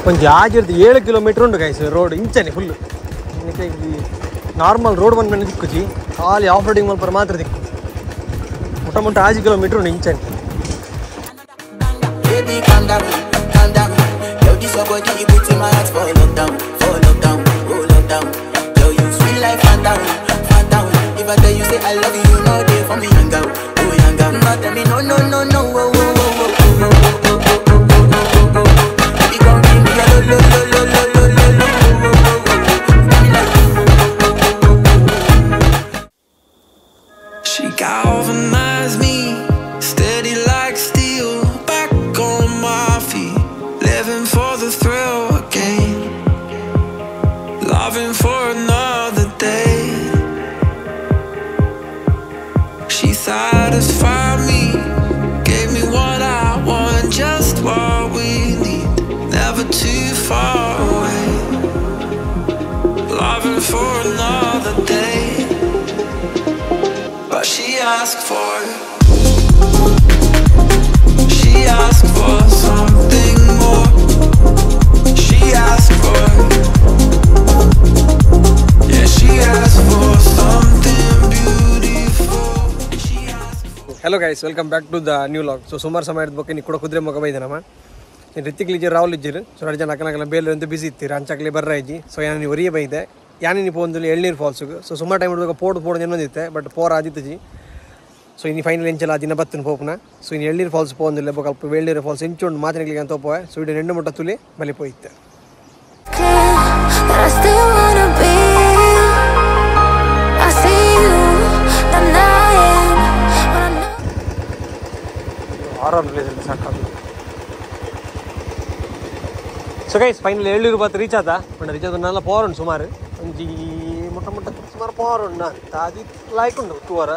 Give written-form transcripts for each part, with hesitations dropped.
ಒಂಜಿ ಆಜಿರ್ದು 7 ಕಿಲೋಮೀಟರ್ ಉಂಡು ಗೈಸ್ ರೋಡ್ ಇಂಚನೆ ಫುಲ್. ನಾರ್ಮಲ್ ರೋಡ್ ಬಂದ ದಿಕ್ಕುಜಿ, ಖಾಲಿ ಆಫ್ ರೋಡಿಂಗ್ ಮಲ್ಪರ ಮಾತ್ರ ದಿಕ್ಕು. ಮುಟ್ಟ ಮುಟ್ಟ 5 ಕಿಲೋಮೀಟರ್ ಉಂಡು ಇಂಚನೆ. She galvanized me, steady like steel, back on my feet, living for the thrill again, loving for another day. She satisfied me, gave me what I want, just what we need, never too far away, loving for another day. But she asked for, she asked for something more. She asked for, yeah, she asked for something beautiful. She asked for. Hello guys, welcome back to the new vlog. So ಸುಮಾರು ಸಮಯ ಬಗ್ಗೆ ನೀವು ಕೂಡ ಕುದುರೆ ಮುಖ ಬೈದೆ ನಮ್ಮ ರಿತಿಕ್ ಲಿಜ್ಜಿ ರಾಹುಲ್ ಇಜ್ಜಿರು. ಸೊ ಎರಡು ಜನ ಅಕ್ಕನಕಲ್ಲ ಬೇಲೆ ಅಂತ ಬಿಸಿ ಇತ್ತೀರ ಅಂಚಾಕ್ಲಿ ಬರ್ರ ಇಜ್ಜಿ. ಸೊ ಯಾನ ನೀವು ಒರಿಯ ಬೈದೆ ಯಾನೇ ನೀವು ಪೋಂದಲ್ಲಿ ಎಳ್ನೀರು ಫಾಲ್ಸ್ಗೆ. ಸೊ ಸುಮಾರು ಟೈಮ್ ಹಿಡಿದಾಗ ಪೋಡು ಪೋಡು ಏನೊಂದಿತ್ತೆ, ಬಟ್ ಪೋರ ಆದಿತ್ತಜಿ. ಸೊ ಇನ್ನು ಫೈನಲ್ ಎಂಚಲ ದಿನ ಬತ್ತಿನ ಪೋಪುನ. ಸೊ ಇನ್ನು ಎಳ್ನೀರು ಫಾಲ್ಸ್ ಪೋಂದಿಲ್ಲ ಅಲ್ಪ ಎಳ್ನೀರು ಫಾಲ್ಸ್ ಎಂಚುಂಡು ಮಾತಿನಗಳಿಗೆ ಅಂತ ಪೋವೆ. ಸೊ ಇಡೀ 2 ಮುಟ್ಟ ತುಲಿ ಬಲಿ ಪೋಯಿತ್ತೆ. ಆರಾಮ್ ಪ್ಲೇಸ್ ಅಲ್ಲಿ ಸಾಕಾಗ. ಸೊ ಗೈಸ್ ಫೈನಲ್ 7 ಬಾತ್ ರೀಚ್ ಆದ. ಬಟ್ ರೀಚ್ ಆದ ನಲ್ಲ ಪೋರ್ ಉಂಟು ಸುಮಾರು ಒಂಜಿ ಮುಟ್ಟ ಮುಟ್ಟ ಸುಮಾರು ಪೋರ್ ಉಂಟು ತಾದಿ ಲಾಯ್ಕ್ ಉಂಟು ತೂವರ.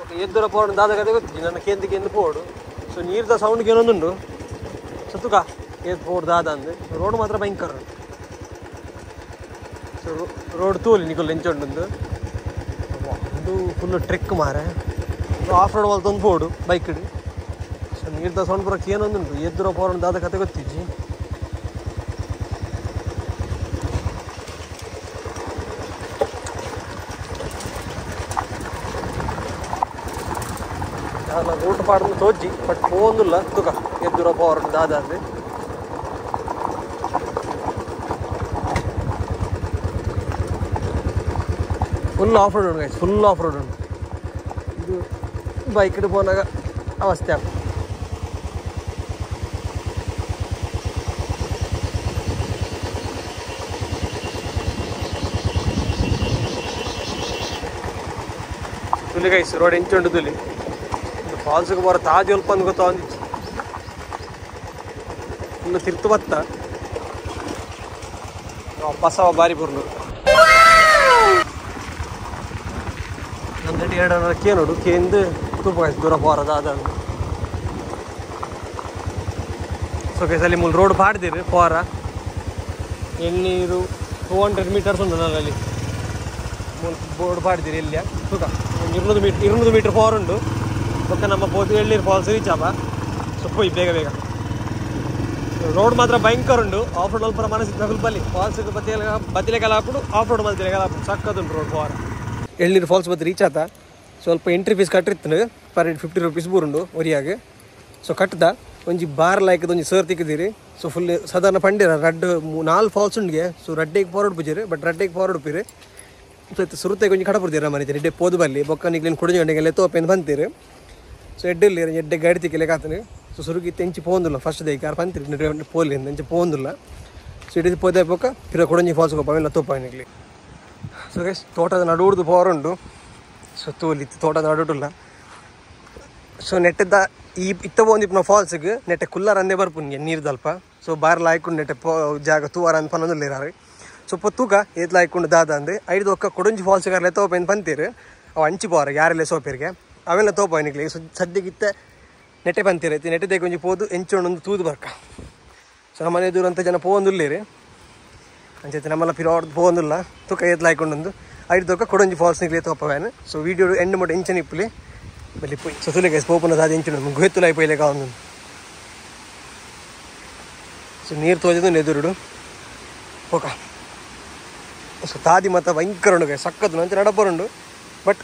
ಓಕೆ ಎದ್ದರ ಪೋರ್ ಉಂಟು ದಾದ ಕತೆ ಗೊತ್ತಿಜ್ಜಿ ನನ್ನ ಕೇಂದ್ರ ಕೇಂದ್ರ ಪೋಡು. ಸೊ ನೀರ್ದ ಸೌಂಡ್ಗೆ ಏನೊಂದುಂಡು ಸತ್ತುಕ ಏದ್ ಪೋಡು ದಾದ ಅಂದು. ರೋಡ್ ಮಾತ್ರ ಭಯಂಕರ ಉಂಟು. ಸೊ ರೋಡ್ ತೂಲಿ ನಿಕೊಲ್ ಎಂಚುಂಡು ಒಂದು ಫುಲ್ ಟ್ರೆಕ್ ಮಾರೆ ಆಫ್ ರೋಡ್ ಮಲ್ತೊಂದು ಪೋಡು ಬೈಕ್. ಸೊ ನೀರ್ದ ಸೌಂಡ್ ಪೂರ ಏನೊಂದುಂಟು ಎದ್ದರ ಪೋರ್ ಉಂಟು ದಾದ ಕತೆ ಗೊತ್ತಿಜ್ಜಿ. ರೂಟ್ ಪಾಡ್ದು ತೋಜಿ ಬಟ್ ಪೋಂದುಲ್ಲ ತುಕ ಎದ್ದುರ ಪೋರ್ ದಾದ ಅಂದು. ಫುಲ್ ಆಫ್ ರೋಡ್ ಉಂಟು ಗೈಸ್, ಫುಲ್ ಆಫ್ ರೋಡ್ ಉಂಟು. ಇದು ಬೈಕ್ ಪೋನಾಗ ಅವಸ್ಥೆ ಆಗ. ತುಲಿ ಗೈಸ್ ರೋಡ್ ಎಂಚುಂಡು ತುಲಿ. ಫಾಲ್ಸ್ಗೆ ಬರೋ ತಾಜಿ ಅಲ್ಪ ಅಂದ್ ಗೊತ್ತ ಇನ್ನು ತಿರ್ತು ಬತ್ತ ಬಸವ ಬಾರಿ ಬುರ್ಲು. ನನ್ನ 2 ಕೇ ನೋಡು ಕೇಂದು ತೂಪ ದೂರ ಪೋರದ ಅದ. ಸೊ ಗೈಸ್ ಅಲ್ಲಿ ಮೂಲ ರೋಡ್ ಪಾಡ್ದಿರಿ ಪೋರ ಎಳ್ನೀರು 200 ಮೀಟರ್ಸ್ ಉಂಟು ನನ್ನಲ್ಲಿ ಮೂಲ ಬೋರ್ಡ್ ಪಾಡ್ದಿರಿ ಎಲ್ಲಿಯ ತೂಕ 200 ಮೀಟರ್ 200 ಮೀಟರ್ ಪೋರ್ ಉಂಟು. ಬೊಕ್ಕ ನಮ್ಮ ಪೋತು ಎಳ್ನೀರು ಫಾಲ್ಸ್ ರೀಚ್ ಆಪ. ಸೊ ಪೋಯ್ ಬೇಗ ಬೇಗ. ರೋಡ್ ಮಾತ್ರ ಭಯಂಕರ ಉಂಟು. ಆಫ್ ರೋಡ್ ಅಲ್ಪ ಮನಸ್ಸಿತ್ತು ನಗುಲ್ ಬಲ್ಲಿ ಫಾಲ್ಸ್ ಬತ್ತಿಲೆಗೆಲ್ಲ ಹಾಕ್ಬಿಟ್ಟು ಆಫ್ ರೋಡ್ ಮಲ್ತಿಲೆಗೆಲ್ಲ ಹಾಕ್ಬಿಟ್ಟು ಸಕ್ಕದುಂಟು ರೋಡ್ ಪೋರ. ಎಳ್ನೀರು ಫಾಲ್ಸ್ ಬತ್ತಿ ರೀಚ್ ಆತ. ಸ್ವಲ್ಪ ಎಂಟ್ರಿ ಫೀಸ್ ಕಟ್ಟಿರ್ತೀನಿ ಪರ್ ಹೆಡ್ 50 ರುಪೀಸ್ ಬೂರುಂಡು ಒರಿಯಾಗ. ಸೊ ಕಟ್ಟದ ಒಂಜಿ ಬಾರ್ ಲಾಯ್ಕದ ಒಂಜಿ ಸರ್ ತಿಕ್ಕಿದ್ದೀರಿ. ಸೊ ಫುಲ್ ಸಾಧಾರಣ ಪಂಡಿರ ರಡ್ಡು 4 ಫಾಲ್ಸ್ ಉಂಡಿಗೆ. ಸೊ ರಡ್ಡೆಗೆ ಫಾರ್ವರ್ಡ್ ಪೂಜಿರಿ ಬಟ್ ರಡ್ಡೆಗೆ ಫಾರ್ವರ್ಡ್ ಉಪ್ಪಿರಿ. ಸೊ ಸುರುತೆಗೆ ಒಂಜಿ ಕಡಪುರ್ತೀರ ಮನೆ ಎಡ್ಡೆ ಪೋದು ಬಲ್ಲಿ ಬೊಕ್ಕ ನಿಗ್ಲೇನು ಕುಡಿಜ ಗಂಟೆಗೆಲ್ಲ ತೋಪೇನು ಬಂತೀರಿ. ಸೊ ಎಡ್ಡೆಲ್ಲಿ ಎಡ್ಡೆ ಗಾಡಿ ತಿಕ್ಕಲೆ ಕಾತನು. ಸೊ ಸುರುಗಿ ತೆಂಚಿ ಪೋಂದುಲ್ಲ ಫಸ್ಟ್ they car ಪಂತಿರಿ ಪೋಲಿ ಎಂಚಿ ಪೋಂದುಲ್ಲ. ಸೊ ಇಡೀ ಪೋದೆ ಬೊಕ್ಕ ಪಿರ ಕೊಡಂಜಿ ಫಾಲ್ಸ್ ಹೋಪ ತೋಪ ನಿಗ್ಲಿ. ಸೊ ಗೈಸ್ ತೋಟದ ನಡುವುದು ಪೋರುಂಡು. ಸೊ ತೋಲಿತ್ತು ತೋಟದ ನಡುಟುಲ್ಲ. ಸೊ ನೆಟ್ಟದ ಈ ಇತ್ತ ಪೋಂದಿಪ್ಪುನ ಫಾಲ್ಸ್ಗೆ ನೆಟ್ಟೆ ಕುಲ್ಲಾರ ಅಂದೇ ಬರ್ಪುನ್ಗೆ ನೀರ್ದಲ್ಪ. ಸೊ ಬಾರ್ ಲಾಯ್ಕೊಂಡು ನೆಟ್ಟೆ ಪೋ ಜಾಗ ತೂವಾರ ಅಂದ್ ಪನ್ನೊಂದುಲ್ಲೇರಾರು. ಸೊ ಪೊತ್ತೂಕ ಏತ್ ಲಾಯ್ಕೊಂಡು ದಾದ ಅಂದು ಐದು ಒಕ್ಕ ಕೊಡಂಜಿ ಫಾಲ್ಸ್ಗೆ ಅರ್ಲೆ ತೋಪೇನು ಪಂತೀರು. ಅವು ಅಂಚಿ ಪೋರ ಯಾರೆಲ್ಲ ಸೋಪೇರಿಗೆ ಅವೆಲ್ಲ ತೋಪ ನಿಕ್ಲಿ. ಸೊ ಸದ್ಯಗಿತ್ತ ನೆಟ್ಟೆ ಪಂತೀರೈತಿ ನೆಟ್ಟೆ ಒಂಜಿ ಪೋದು ಎಂಚೊಂಡು ತೂದು ಬರ್ಕ. ಸೊ ನಮ್ಮ ಮನೆ ದೂರ ಅಂತ ಜನ ಪೋಂದುಲ್ಲೇರು ಅಂಚೈತೆ ನಮ್ಮೆಲ್ಲ ಪಿರೋಡ್ದು ಪೋಂದುಲ್ಲ ತುಕ ಏತ್ ಲಾಯ್ಕೊಂಡೊಂದು ಐದು ದೊಕ್ಕ ಕೊಡಂಜಿ ಫಾಲ್ಸ್ ನಿಕ್ಲಿ ತೋಪವೇನು. ಸೊ ವೀಡಿಯೋ ಎಂಡ್ ಮಟ್ಟ ಎಂಚನ ಇಪ್ಪಲಿ ಬಲ್ಲಿ ಪೋಯ್. ಸೊ ತುಲೆ ಗೈಸ್ ಪೋಪುನ ದಾದ ಎಂಚುಂಡು ಗುಹೆತ್ತುಲ ಪೋಯ್ಲೆ ಕಾವೊಂದು. So ನೀರು ತೋಜದು ಎದುರುಡು ಹೋಗ. ಸೊ ತಾದಿ ಮಾತ ಭಯಂಕರ ಉಂಡು ಸಕ್ಕತ್ತು ಅಂಚೆ ನಡಪರುಂಡು ಬಟ್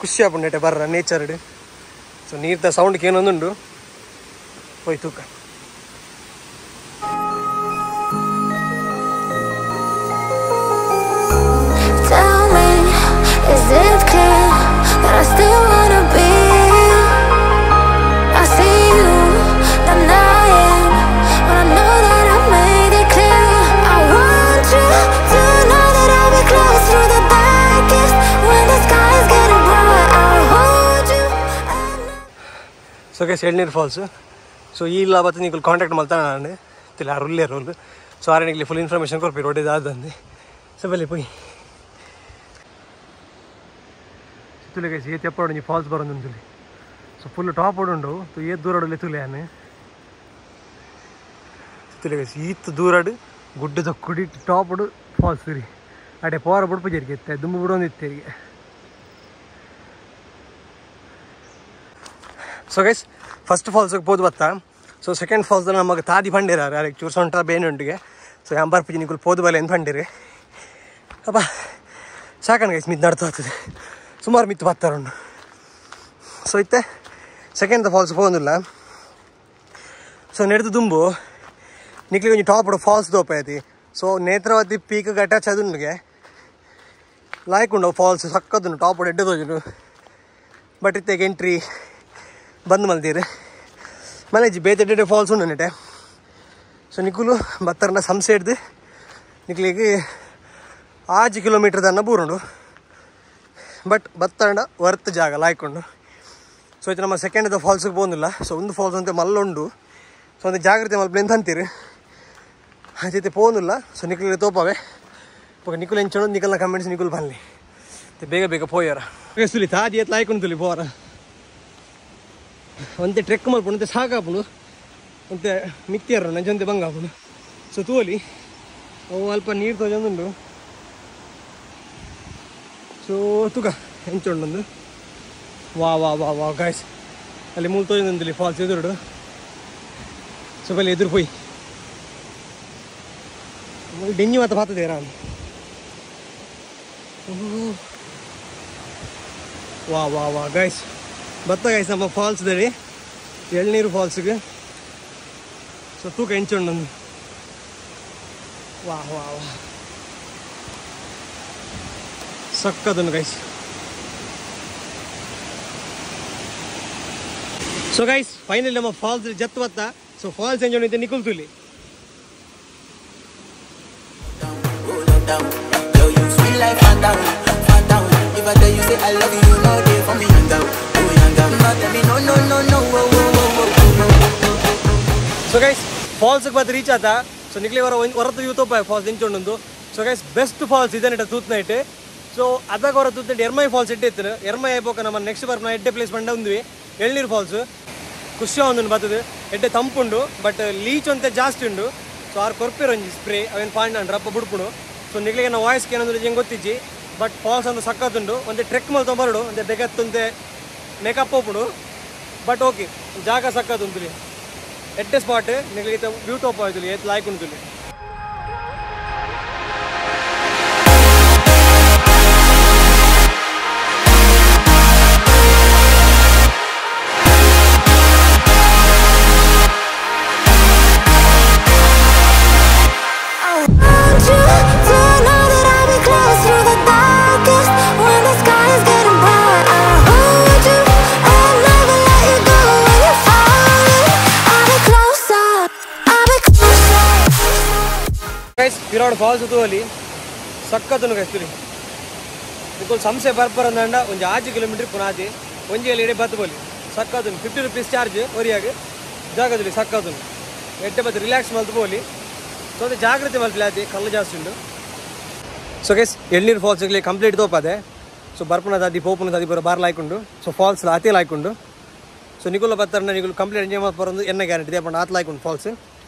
ಖುಷಿ ಆಪುಂಡು ನೆಟೆ ಬರ್ರ ನೇಚರ್. ಸೊ ನೀರ್ದ ಸೌಂಡ್ ಏನೊಂದುಂಡು ಪೋಯ್ ತೂಕ. Tell me, is it clear that I still wanna be? I see you denying, but I know that I made it clear. I want you to know that I'll be close through the darkest when the sky is getting bright. I'll hold you. So guys Elneer falls. So ಈ ಲಾಭತ್ತು ನೀವು contact ಮಲ್ತಾನೆ ತಿಲ್ಲ ರುಲ್ಲೇ roll. So ಆರಣಿಗೆ full information ಕೊರ್ಪಿ road ಇದಾದಂದು. So ಬಲ್ಲಿ ಪೋಯಿ ತುಲೆ guys ಏತ್ ಎಪ್ಪಡು ಒಂಜಿ falls ಬರೋದು. So full top ಉಂಡು ಏತ್ ದೂರಡು ತುಲೆ ಆನೆ ತುಲೆ ಗೈಸ್ ಈತ್ ದೂರಡು ಗುಡ್ಡದ ಕುಡಿ ಟಾಪ್ ಫಾಲ್ಸ್ ರೀ ಅಡೆ ಪೋರ ಬುಡ್ಪು ಜರಿಗೆ ಇತ್ತೆ ದುಂಬು ಬಿಡೊಂದು ಇತ್ತೇರಿಗೆ. So guys first ಫಾಲ್ಸ್ಗೆ ಪೋದು ಬತ್ತ. So second falls ನಮಗೆ ತಾದಿ ಬಂಡಿರ ಯಾರಿಗೆ ಚೂರು ಸೊಂಟ ಬೇನೆ ಉಂಟಿಗೆ. ಸೊ ಅಂಬಾರ್ ಪೂಜೆ ನಿಕುಲು ಪೋದು ಬಲೆ ಎಂದು ಬಂಡಿರಿ ಅಪ್ಪ ಸಾಕಣ ಗೈಸ್ ಮಿತ್ ನಡ್ತು ಆಗ್ತದೆ ಸುಮಾರು ಮಿತ್ತು ಬತ್ತಾರುಂಡು. ಸೊ ಇತ್ತೆ ಸೆಕೆಂಡ್ ಫಾಲ್ಸ್ ಪೋಂದಿಲ್ಲ. ಸೊ ನೆಡ್ದು ದುಂಬು ನಿಕ್ಲಿ ಒಂಜಿ ಟಾಪ್ ಫಾಲ್ಸ್ ದೋಪ ಐತಿ. ಸೊ ನೇತ್ರಾವತಿ ಪೀಕ್ಗೆ ಅಟ್ಯಾಚ್ ಅದುಂಡಿಗೆ ಲಾಯ್ಕ್ ಉಂಡು ಫಾಲ್ಸ್ ಸಕ್ಕದುಂಡು ಟಾಪ್ ಎಡ್ಡೆ ತೋಜುಂಡು. ಬಟ್ ಇತ್ತೆಗೆ ಎಂಟ್ರಿ ಬಂದ್ ಮಲ್ದೀರು ಮಲೇಜಿ ಬೇತೆ ಫಾಲ್ಸ್ ಉಂಡು ನೆಟೆ. ಸೊ ನಿಕುಲು ಬತ್ತರ್ನ ಸಂಸೆ ಹಿಡ್ದು ನಿಕ್ಲಿಗೆ 5 ಕಿಲೋಮೀಟರ್ ದನ್ನ ಬೂರುಂಡು ಬಟ್ ಬತ್ತಂಡ ವರ್ತ್ ಜಾಗ ಲಾಯ್ಕೊಂಡು. ಸೊ ಇದು ನಮ್ಮ ಸೆಕೆಂಡ್ ಫಾಲ್ಸ್ಗೆ ಪೋಂದಿಲ್ಲ. ಸೊ ಒಂದು ಫಾಲ್ಸ್ ಅಂತ ಮಲ್ಲುಂಡು. ಸೊ ಒಂದು ಜಾಗ್ರತೆ ಮಲ್ಪಲೆ ಅಂತ ಅಂತೀರಿ ಜೊತೆ ಪೋಂದಿಲ್ಲ. ಸೊ ನಿಕ್ಲಿಗೆ ತೋಪವೆ ಪೊಕ ನಿಕುಲು ಎಂಚೋಣ ನಿಕಲ್ನ ಕಮೆಂಟ್ಸ್ ನಿಕುಲು ಬನ್ನಿ ಬೇಗ ಬೇಗ ಪೋಯಾರ ಸುಲಿ ತಾದಿ ಎತ್ ಲಾಯ್ಕೊಂಡು ತುಲಿ ಪೋರ ಒಂತೆ ಟ್ರೆಕ್ ಮಲ್ಪುಂಡು ಒಂತೆ ಸಾಕಾಪುಂಡು ಒಂತೆ ಮಿಕ್ತಿಯರ ನಂಜೊಂತೆ ಬಂಗಾಪುಂಡು. ಸೊ ತೋಲಿ ಅವು ಅಲ್ಪ ನೀರು ತೋಜೊಂದುಂಡು. ಸೊ ತುಕ ಎಂಚುಂಡೊಂದು ವಾ ವಾ ವಾ ವಾ ಗಾಯ್ಸ್ ಅಲ್ಲಿ ಮೂಲು ತೋಜೊಂದುಂಡು ಫಾಲ್ಸ್ ಎದುರುಡು. ಸೊ ಬಲ್ಲಿ ಎದುರು ಪೋಯಿ ಡೆಂಜಿ ಮಾತ ಪಾತದೇರ ವಾ ವಾ ವಾ ಗಾಯ್ಸ್ ಬತ್ತ ಗೈಸ್ ನಮ್ಮ ಫಾಲ್ಸ್ ದಡಿ ಎಳ್ನೀರು ಫಾಲ್ಸ್ಗೆ. ಸೊ ತೂಕ ಎಂಚುಂಡು ವಾ ವಾ ವಾ ಸಕ್ಕದನ್ನು guys. So guys finally ನಮ್ಮ ಫಾಲ್ಸ್ ಜತ್ ಬತ್ತ. ಸೊ ಫಾಲ್ಸ್ ಎಂಚುಂಡು ನಿಕುಲ್ ತುಲಿ. So guys falls ಬಾತ್ ರೀಚ್ ಆತ. ಸೊ ನಿಕ್ಲಿ ಹೊರ ಹೊರತು ವ್ಯೂ ತೋಪ ಫಾಲ್ಸ್ ಎಂಚುಂಡು. So guys best falls ಇದನ್ನಿಟ್ಟ ತೂತ್ನೈಟ್. So ಅದಾಗ ಹೊರ ತೂತ್ನೈಟ್ ಎರ್ಮೈ ಫಾಲ್ಸ್ ಎಡ್ಡೆ ಇತ್ತು. ಎರ್ಮೈ ಆಯ್ಬೋಕ ನಮ್ಮ ನೆಕ್ಸ್ಟ್ ಬರ್ನ ಎಡ್ಡೆ ಪ್ಲೇಸ್ ಬಂಡ ಉಂದ್ವಿ ಎಳ್ನೀರು ಫಾಲ್ಸ್ ಖುಷಿ ಒಂದು ಬರ್ತದೆ ಎಡ್ಡೆ ತಂಪುಂಡು ಬಟ್ ಲೀಚ್ ಅಂತೆ ಜಾಸ್ತಿ ಉಂಡು. ಸೊ ಆರು ಕೊರ್ಪಿರ ಒಂಜಿ ಸ್ಪ್ರೇ ಅವೇನು ಪಾಂಡ ರಪ್ಪ ಬುಡ್ಪುಂಡು. ಸೊ ನಿಕ್ಲಿಗೆ ನಾವು ವಾಯ್ಸ್ಗೆ ಏನಂದ್ರೆ ಹೆಂಗೆ ಗೊತ್ತಿಜ್ಜಿ ಬಟ್ ಫಾಲ್ಸ್ ಒಂದು ಸಕ್ಕತ್ತುಂಡು. ಒಂದೇ ಟ್ರೆಕ್ ಮಲ್ತ ಬರಡು ಒಂದೇ ಬೆಗತ್ತೊಂದೆ ಮೇಕಪ್ ಹೋಗ್ಬಿಡು ಬಟ್ ಓಕೆ ಜಾಗ ಸಕ್ಕತ್ತುಂಟು ಎಡ್ಡೆ ಸ್ಪಾಟ್ ನಿಕ್ಲಿಗೆ ವ್ಯೂ ಟಾಪ್ ಆಯ್ತು ಏತ್ ಲಾಯ್ಕ್ ಉಂಟು. ಪಿರಾಡ್ ಫಾಲ್ಸ್ ತೂವಲಿ ಸಕ್ಕತ್ತುನು ಗೈಸ್ ತುಲಿ ನಿಕೋಲ್ ಸಂಸೆ ಬರ್ಪರ ಅಂದಂಡ ಒಂಜಿ 5 ಕಿಲೋಮೀಟರ್ ಪುನಾಜಿ ಒಂಜಿ ಎಲ್ಲಿ ಇಡೆ ಬತ್ತಬೋಲಿ ಸಕ್ಕತ್ತುನು 50 ರುಪೀಸ್ ಚಾರ್ಜ್ ಒರಿಯಾಗ ಜಾಗದಲ್ಲಿ ಸಕ್ಕತ್ತುನು ಎಡ್ಡೆ ಬತ್ತು ರಿಲ್ಯಾಕ್ಸ್ ಮಲ್ತು ಬೋಲಿ. ಸೊ ಅದು ಜಾಗ್ರತೆ ಮಲ್ಪಲೆ ಆತಿ ಕಲ್ಲು ಜಾಸ್ತಿ ಉಂಡು. ಸೊ ಗೈಸ್ ಎಳ್ನೀರು ಫಾಲ್ಸ್ ಕಂಪ್ಲೀಟ್ ತೋಪದೆ. ಸೊ ಬರ್ಪುನ ದಾದಿ ಪೋಪುನ ದಾದಿ ಬರೋ ಬಾರ್ ಲಾಯ್ಕೊಂಡು. ಸೊ ಫಾಲ್ಸ್ ಆತಿ ಲಾಯ್ಕೊಂಡು. ಸೊ ನಿಕುಲ ಬತ್ತಾರನ್ನ ನಿಕುಲು ಕಂಪ್ಲೀಟ್ ಎಂಜಾಯ್ ಮಲ್ಪೊಂದು ಎನ್ನ ಗ್ಯಾರಂಟಿ ದೇಪಂಡ ಆತ್ ಲಾಯ್ಕೊಂಡು ಫಾಲ್ಸ್.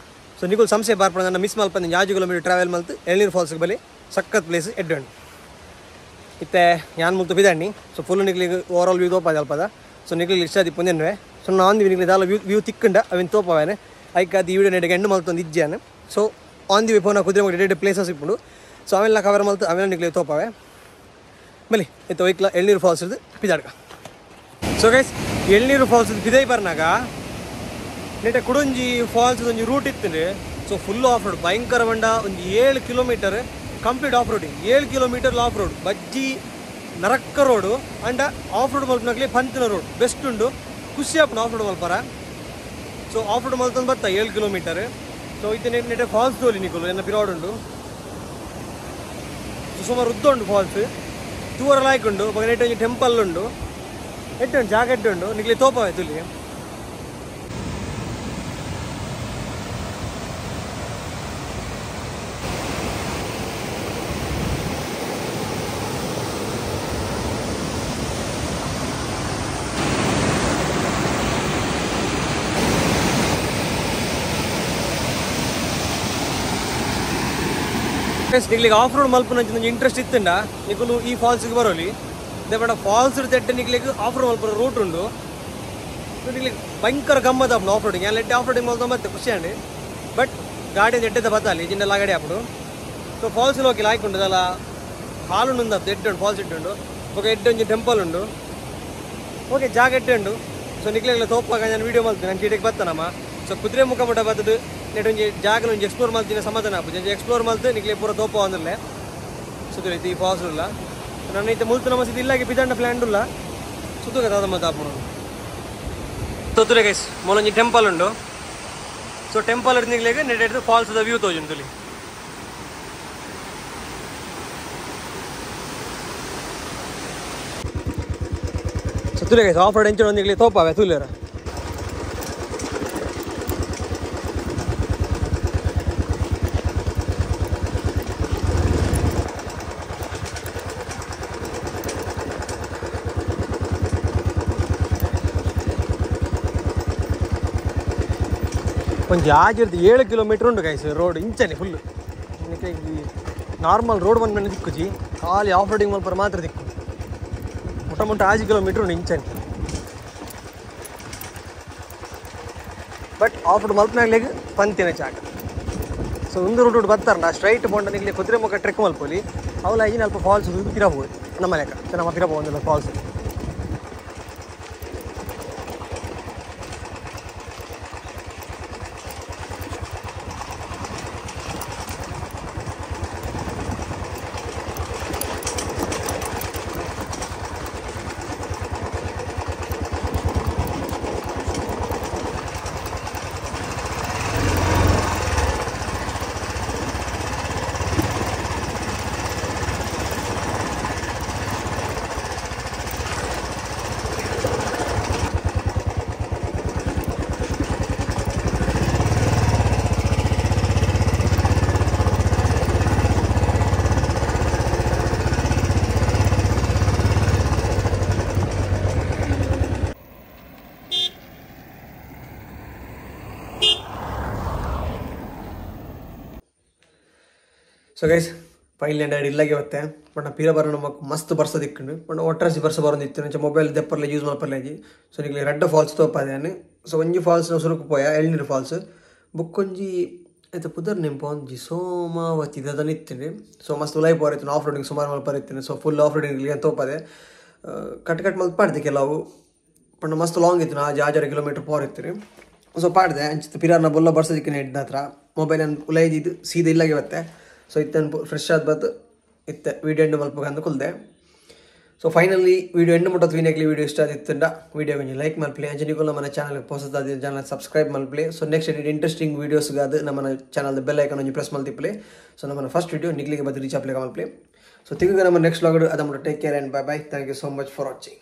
ಸೊ ನಿಕುಲು ಸಂಸೆ ಬಾರ್ಪಣ ಮಿಸ್ ಮಲ್ಪಂದು 5 ಕಿಲೋಮೀಟರ್ ಟ್ರಾವೆಲ್ ಮಲ್ತು ಎಳ್ನೀರು ಫಾಲ್ಸ್ಗೆ ಬಲಿ ಸಕ್ಕತ್ ಪ್ಲೇಸ್ ಎಡ್ಡೆ ಇತ್ತೆ ಯಾನ್ ಮುಲ್ತು ಬಿದಣ್ಣಿ. ಸೊ ಫುಲ್ ನಿಕ್ಲಿಗೆ over all view ತೋಪಾದ ಅಲ್ಪದ. So ನಿಕ್ಲಿಗೆ ಇಷ್ಟ ಆದಿ ಪುಂದೆನ್ವೆ. ಸೊ ನಾನು ನಿಕ್ಲಿ ದಾಲ ವ್ಯೂ ವ್ಯೂ ತಿಕ್ಕಂಡ ಅವಿನ ತೋಪವೇನೆ. ಐಕ್ ಅದು ಈ ವಿಡಿಯೋ ನೆಟ್ಟಿಗೆ ಎಂಡ್ ಮಲ್ತೊಂದು ಇಜ್ಜಾನು. ಸೊ ಆನ್ the way ಪೋನ ಕುದುರೆಮುಖ ಎಡ್ಡೆ ಪ್ಲೇಸಸ್ ಇಪ್ಪುಂಡು. ಸೊ ಅವೆಲ್ಲ ಕವರ್ ಮಲ್ತು ಅವೆಲ್ಲ ನಿಕ್ಲೆ ತೋಪಾವೆ ಬಲಿ ಇತ್ತ ಒಯ್ಕ್ಲ ಎಳ್ನೀರು ಫಾಲ್ಸ್ ಇದ್ದು ಪಿದಾಡ್ಕ. ಸೊ ಗೈಸ್ ಎಳ್ನೀರು ಫಾಲ್ಸ್ ಪಿದೈ ಬರ್ನಾಗ ನೆಟ್ಟೆ ಕುಡೊಂಜಿ ಫಾಲ್ಸ್ ಒಂಜಿ ರೂಟ್ ಇತ್ತು. ಸೊ ಫುಲ್ ಆಫ್ ರೋಡ್ ಭಯಂಕರ ಬಂಡ ಒಂದು 7 kilometre complete off roading 7 kilometre off road ಬಜ್ಜಿ ನರಕ್ಕ ರೋಡು ಅಂಡ ಆಫ್ ರೋಡ್ ಮಲ್ಪನಾಗ್ಲಿ ಪಂತಿನ ರೋಡ್ ಬೆಸ್ಟ್ ಉಂಡು ಖುಷಿ ಆಪುಂಡು ಆಫ್ ರೋಡ್ ಮಲ್ಪರ. ಸೊ ಆಫ್ ರೋಡ್ ಮಲ್ತಂದು ಬತ್ತ 7 ಕಿಲೋಮೀಟರ್. ಸೊ ಇತ್ತೆ ನೆಟ್ಟೆ ಫಾಲ್ಸ್ ತೋಲಿ ನಿಕುಲು ಎನ್ನ ಪಿರಾಡ್ ಉಂಡು. ಸೊ ಸುಮಾರು ಉದ್ದ ಉಂಡು ಫಾಲ್ಸ್ ತೂವರ ಲಾಯ್ಕ್ ಉಂಡು. ಬೊಕ ನೆಟ್ಟೆ ಒಂಜಿ ಟೆಂಪಲ್ ಉಂಡು ಎಡ್ಡೆ ಉಂಡು ಜಾಗ ಎಡ್ಡೆ ಉಂಡು ನಿಕ್ಲೆ ತೋಪವೆ ತುಲಿ. ನಿಕ್ಲಿಗೆ ಆಫ್ ರೋಡ್ ಮಲ್ಪುನ ಒಂಜಿ ಇಂಟ್ರೆಸ್ಟ್ ಇತ್ತುಂಡ ನಿಕುಲು ಈ ಫಾಲ್ಸ್ಗೆ ಬರೋಲಿ. ದೇಪಂಡ ಫಾಲ್ಸ್ ತೆಟ್ಟೆ ನಿಕ್ಲಿಗೆ ಆಫ್ ರೋಡ್ ಮಲ್ಪುನ ರೂಟ್ ಉಂಡು. ಸೊ ನಿಕ್ಲಿಗೆ ಭಯಂಕರ ಗಮ್ಮತ್ ಆಪುಂಡು ಆಫ್ ರೋಡಿಂಗ್. ಎಡ್ಡೆ ಆಫ್ ರೋಡಿಂಗ್ ಮಲ್ತ ಮತ್ತೆ ಖುಷಿ ಅಂడి. ಬಟ್ ಗಾಡಿ ಎಡ್ಡೆದ ಬತ್ತಾಲಿ ಜಿಂಡೆಲ್ಲ ಗಾಡಿ ಆಪುಡು. ಸೊ ಫಾಲ್ಸ್ ಹೋಗಿ ಲಾಯ್ಕ್ ಉಂಡು ಅಲ್ಲ ಹಾಲು ಉಂಡು ಎಡ್ಡೆ ಉಂಡು ಫಾಲ್ಸ್ ಎಡ್ಡೆ ಉಂಡು. ಬೊಕ ಎಡ್ಡೆ ಒಂಜಿ ಟೆಂಪಲ್ ಉಂಡು. ಓಕೆ ಜಾಗ ಎಡ್ಡೆ ಉಂಡು. ಸೊ ನಿಕ್ಲೆಗ್ಲ ತೋಪಾಗ ನಾನು ವೀಡಿಯೋ ಮಲ್ತೀನಿ ನಾನು ಚೀಟಿಗೆ ಬತ್ತನಮ್ಮ. ಸೊ ಕುದುರೆಮುಖ ಮುಟ್ಟ ಬತ್ತದು ನೆಟ್ ಒಂಜಿ ಜಾಗಲ ಒಂಜಿ ಎಕ್ಸ್ಪ್ಲೋರ್ ಮಲ್ತಿನ ಸಮಾಧಾನ ಆಪುಜಿ ಒಂಜಿ ಎಕ್ಸ್ಪ್ಲೋರ್ ಮಲ್ತು ನಿಕ್ಲೆ ಪೂರ ತೋಪ ಅಂದ್ರಲೆ. ಸೊ ಈ ಫಾಲ್ಸ್ ಉಲ್ಲ ನನ್ನ ಇತ್ತೆ ಮುಲ್ತು ನಮ್ಮ ಸಿದ್ದು ಇಲ್ಲಾಗಿ ಪಿದಂಡ ಪ್ಲ್ಯಾನ್ ಉಲ್ಲ ಸುತ್ತುಗ ದಾದ ಮತ್ತೆ ಆಪುಂಡು. ತೊತ್ತುರೆ ಗೈಸ್ ಮೂಲೊಂಜಿ ಟೆಂಪಲ್ ಉಂಡು. ಸೊ ಟೆಂಪಲ್ ನಿಕ್ಲೆಗ್ ನೆಟ್ ಫಾಲ್ಸ್ the view ತೋಜುಂಡು ತುಲಿ. ಸೊ ತುಲೆ ಗೈಸ್ ಆಫ್ ರೋಡ್ ಎಂಚ ಒಂದಿಗ್ಲಿ ತೋಪಾವೆ ತುಲಿಯರ. ಒಂಜಿ ಆಜಿರ್ದು 7 ಕಿಲೋಮೀಟರ್ ಉಂಡು ಗೈಸ್ ರೋಡ್ ಇಂಚನೆ ಫುಲ್ ನಾರ್ಮಲ್ ರೋಡ್ ಬಂದ ಮೇಲೆ ದಿಕ್ಕುಜಿ ಖಾಲಿ ಆಫ್ ರೋಡಿಂಗ್ ಮಲ್ಪರ ಮಾತ್ರ ದಿಕ್ಕು ಮುಟ್ಟ ಮುಟ್ಟ 5 ಕಿಲೋಮೀಟರ್ ಉಂಡು ಇಂಚನೆ. ಬಟ್ ಆಫ್ ರೋಡ್ ಮಲ್ಪನಾಗ್ಲಿಗೆ ಪಂತಿನ ಚಾಕ. ಸೊ ಒಂದು ರೂಟ್ ಬತ್ತಾರಂಡ ಸ್ಟ್ರೈಟ್ ಪೋಂಡ ನಿಕ್ಲೆ ಕುದುರೆಮುಖ ಟ್ರೆಕ್ ಮಲ್ಪೊಲಿ ಅವಲ ಐನ ಅಲ್ಪ ಫಾಲ್ಸ್ ಪಿರಬಹುದು ನಮ್ಮ ಲೆಕ್ಕ ನಮ್ಮ ಪಿರಬಹುದು ಫಾಲ್ಸ್. ಸೊ ಗೈಸ್ ಫೈನಲಿ ಡ್ಯಾಡಿ ಇಲ್ಲಾಗೆ ಬತ್ತೆ ಬಟ್ ಪೀರ ಬರ ನಮಕ್ ಮಸ್ತ್ ಬರ್ಸ ದಿಕ್ಕುಂಡು. ಬಟ್ ಒಟ್ರಾಸಿ ಬರ್ಸ ಬರೋದಿತ್ತು ನಂಚ ಮೊಬೈಲ್ ದೆಪ್ಪರ್ಲೆ ಯೂಸ್ ಮಲ್ಪರ್ಲೆ. ಸೊ ನಿಕ್ಲೆ ರಡ್ಡ ಫಾಲ್ಸ್ ತೋಪಾದೆ. ಸೊ ಒಂಜಿ ಫಾಲ್ಸ್ ನಾವು ಸುರುಕು ಪೋಯ ಎಳ್ನೀರು ಫಾಲ್ಸ್ ಬುಕ್ಕೊಂಜಿ ಆಯ್ತು ಪುದರ್ ನೆಂಪು ಒಂಜಿ ಸೋಮಾವತಿ ಅದನ್ನ ಇತ್ತು. ಸೊ ಮಸ್ತ್ ಉಲಾಯಿ ಪೋರಿತ್ತು ಆಫ್ ರೋಡಿಂಗ್ ಸುಮಾರು ಮಲ್ಪರ್ ಇತ್ತು. ಸೊ ಫುಲ್ ಆಫ್ ರೋಡಿಂಗ್ ತೋಪಾದೆ ಕಟ್ ಕಟ್ ಮಲ್ತ್ ಪಾಡ್ದೆ ಕೆಲವು ಪಂಡ ಮಸ್ತ್ ಲಾಂಗ್ ಇತ್ತು ನಾ 6 ಕಿಲೋಮೀಟರ್ ಪೋರ್ ಇತ್ತು. ಸೊ ಪಾಡ್ದೆ ಅಂಚಿತ್ತು ಪಿರಾರ್ನ ಬೊಲ್ಲ ಬರ್ಸೋದಿಕ್ಕೆ ಹೆಡ್ ಹತ್ರ ಮೊಬೈಲ್ ಉಲೈದಿದ್ದು ಸೀದಾ ಇಲ್ಲಾಗೆ ಬತ್ತೆ. ಸೊ ಇತ್ತನ್ನು ಫ್ರೆಶ್ ಆದ ಬತ್ತು ಇತ್ತೆ ವೀಡಿಯೋ ಎಂಡ್ ಮಲ್ಪಗಂದು ಕುಲ್ದೆ. ಸೊ ಫೈನಲಿ ವೀಡಿಯೋ ಎಂಡ್ ಮುಟ್ಟೋದು ವೀನಾಗಲಿ ವೀಡಿಯೋ ಇಷ್ಟ ಆದಿತ್ತಂಡ ವೀಡಿಯೋ ಒಂಜಿ ಲೈಕ್ ಮಲ್ಪಲಿ ಅಂಜನಿಗೂ ನಮ್ಮ ಚಾನಲ್ಗೆ ಪೊಸದಾದ ಚಾನಲ್ ಸಬ್ಸ್ಕ್ರೈಬ್ ಮಲ್ಪಲಿ. ಸೊ ನೆಕ್ಸ್ಟ್ ಇಂಟ್ರೆಸ್ಟಿಂಗ್ ವೀಡಿಯೋಸ್ಗಾದ ನಮ್ಮ ಚಾನಲ್ದ ಬೆಲ್ ಐಕಾನ್ ಒಂಜಿ ಪ್ರೆಸ್ ಮಲ್ತಿಪ್ಪಲಿ. ಸೊ ನಮ್ಮ ಫಸ್ಟ್ ವೀಡಿಯೋ ನಿಗ್ಲಿಗೆ ಬದ್ದು ರೀಚ್ ಆಪ್ಲಿಗೆ ಮಲ್ಪಲಿ. ಸೊ ತಿರುಗಿ ನಮ್ಮ ನೆಕ್ಸ್ಟ್ ವ್ಲಾಗ್ ಅದನ್ನು take care and bye bye. Thank you so much for watching.